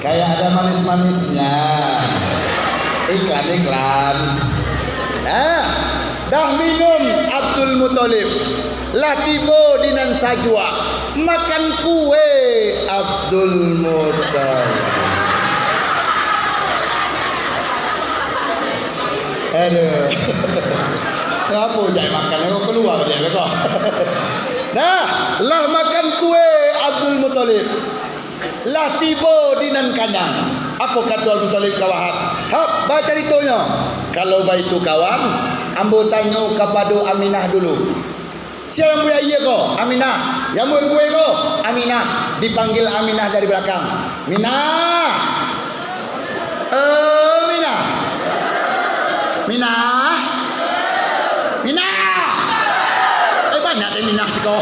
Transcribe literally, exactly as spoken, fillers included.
Kayak ada manis-manisnya. Iklan-iklan. Nah, dah minum Abdul Muthalib, lah tibo di nan sajuak, makan kue Abdul Muthalib. Aduh. Ngapo jak makan? Kok kalua baliak ko? Nah, lah makan kue Abdul Muthalib. Lah tibo di nan kanyang. Apo kato Abdul Muthalib ka Wahab? Hab, bacaritonyo. Kalau baitu kawan, ambo tanyo kapado Aminah dulu. Sia nan buek aia ko? Aminah. Nan buek kue ko? Aminah. Dipanggia Aminah dari balakang. "Minah! Eh, Minah! Minah! Minah! Eh, banyak dek Minah ko."